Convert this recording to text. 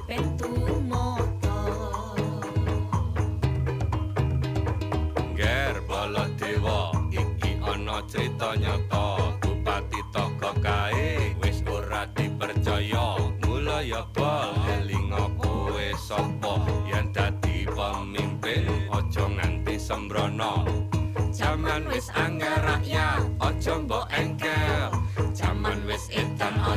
Pitu mata. Nger Baladewa, iki ana crita nyata. Bupati Togo kae wis ora dipercaya. Mula ya bol, elinga kowe sapa. Yen dadi pemimpin aja nganti sembrono. Jaman wis angel, rakyat aja mbok engkel. Jaman wis edan, aja